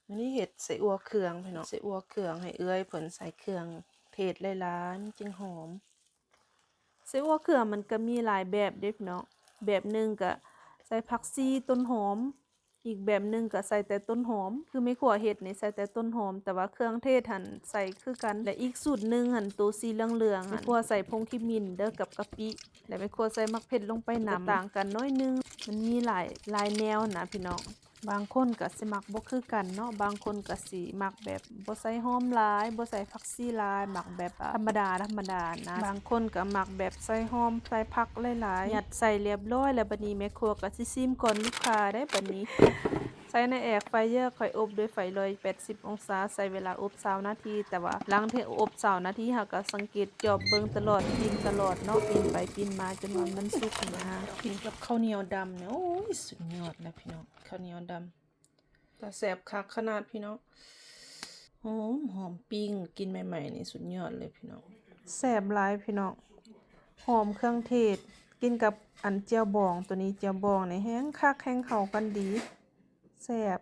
ມື້ນີ້ເຮັດໄສ້ອົ່ວເຄື່ອງພີ່ນ້ອງ ໄສ້ອົ່ວເຄື່ອງໃຫ້ເອື້ອຍເພິ່ນໃສ່ເຄື່ອງເທດຫຼາຍໆ ມັນຈຶ່ງຫອມ. ໄສ້ອົ່ວເຄື່ອງມັນກໍມີຫຼາຍແບບເດ້ພີ່ນ້ອງ ແບບໜຶ່ງກໍໃສ່ຜັກຊີ ຕົ້ນຫອມ ອີກແບບໜຶ່ງກໍໃສ່ແຕ່ຕົ້ນຫອມ ຄືແມ່ຄົວເຮັດນີ້ໃສ່ແຕ່ຕົ້ນຫອມ ແຕ່ວ່າເຄື່ອງເທດຫັ້ນໃສ່ຄືກັນ ແລະອີກສູດໜຶ່ງຫັ້ນໂຕສີເຫຼືອງໆຫັ້ນ ແມ່ຄົວໃສ່ຜົງຂະມິ້ນເດີ້ກັບກະປິ ແລະແມ່ຄົວໃສ່ໝາກເຜັດລົງໄປນຳ ມັນກໍຕ່າງກັນໜ້ອຍໜຶ່ງ ມັນມີຫຼາຍ ຫຼາຍແນວນະພີ່ນ້ອງ. ບາງຄົນກໍຊິມັກບໍ່ຄືກັນເນາະ ບາງຄົນກໍຊິມັກແບບບໍ່ໃສ່ຫອມຫຼາຍ ບໍ່ໃສ່ຜັກຊີຫຼາຍ ມັກແບບທຳມະດາ ທຳມະດານະ ບາງຄົນກໍມັກແບບໃສ່ຫອມ ໃສ່ຜັກຫຼາຍໆ ຍັດໃສ່ລຽບຮ້ອຍ ແລ້ວບັດນີ້ແມ່ຄົວກໍຊິຊີມກ່ອນລູກຄ້າໄດ໋ບັດນີ້. ໃສ່ໃນແອຣ໌ຟຣາຍເຢີ ຂ້ອຍອົບດ້ວຍໄຟຮ້ອຍແປດສິບອົງສາ ໃຊ້ເວລາອົບຊາວນາທີ ແຕ່ວ່າຫຼັງທີ່ອົບຊາວນາທີ ເຮົາກໍສັງເກດຈອບເບິ່ງຕະຫຼອດ ປິ່ນຕະຫຼອດເນາະ ປິ່ນໄປປິ່ນມາຈົນວ່າມັນສຸກຫັ້ນນະ. ກິນກັບເຂົ້າໜຽວດຳນີ້ ໂອ້ຍ ສຸດຍອດແລ້ວພີ່ນ້ອງ ເຂົ້າໜຽວດຳ ຕາແຊບຄັກຂະໜາດພີ່ນ້ອງ ຫອມ ຫອມປີ້ງ ກິນໃໝ່ໆນີ້ສຸດຍອດເລີຍພີ່ນ້ອງ ແຊບຫຼາຍພີ່ນ້ອງ ຫອມເຄື່ອງເທດ ກິນກັບອັນແຈ່ວບອງ ໂຕນີ້ແຈ່ວບອງນີ້ແຮງຄັກ ແຮງເຂົ້າກັນດີ ແຊບ.